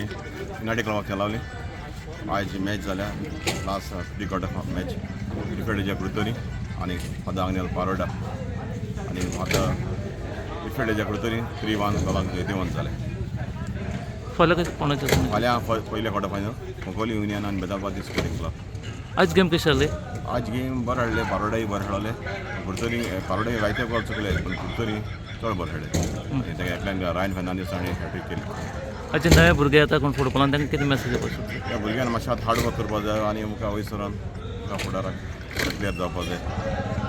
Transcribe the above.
आनी युनायटेड क्लबाक चलावली. आयज मॅच जाल्या लास्ट प्री क्वॉर्टर मॅच, इफेडेच्या कुडतरी आनी फादर आग्नेल पारोडा. आनी आतां इफेडेच्या कुडतरी 3-1 गोलांक जैतिवंत जाले. फाल्यां कशें कोणाचें आसा? फाल्यां पयले क्वॉर्टर फायनल, कुंकळ्ळी युनियन आनी बेतालबाती स्पोर्टिंग क्लब. आज गेम कशी जाली? आज गेम बरें खेळ्ळे. पारोडाय बरें खेळले. कुडतरी, पारोडाय जायते गोल चुकले, पूण कुडतरी चड बरें खेळ्ळे आनी तेका एकल्यान रायन फेर्नांडीस हाणें हॅट्रीक केली. आजचे नवे भुरगे येता कोण फुटबॉलान, तांकां कितें मॅसेज दिवपाक सोदता? त्या भुरग्यान मातशें हार्ड वर्क करपाक जाय आनी मुखार वयसरून मुखार फुडाराक प्लेयर जावपाक जाय.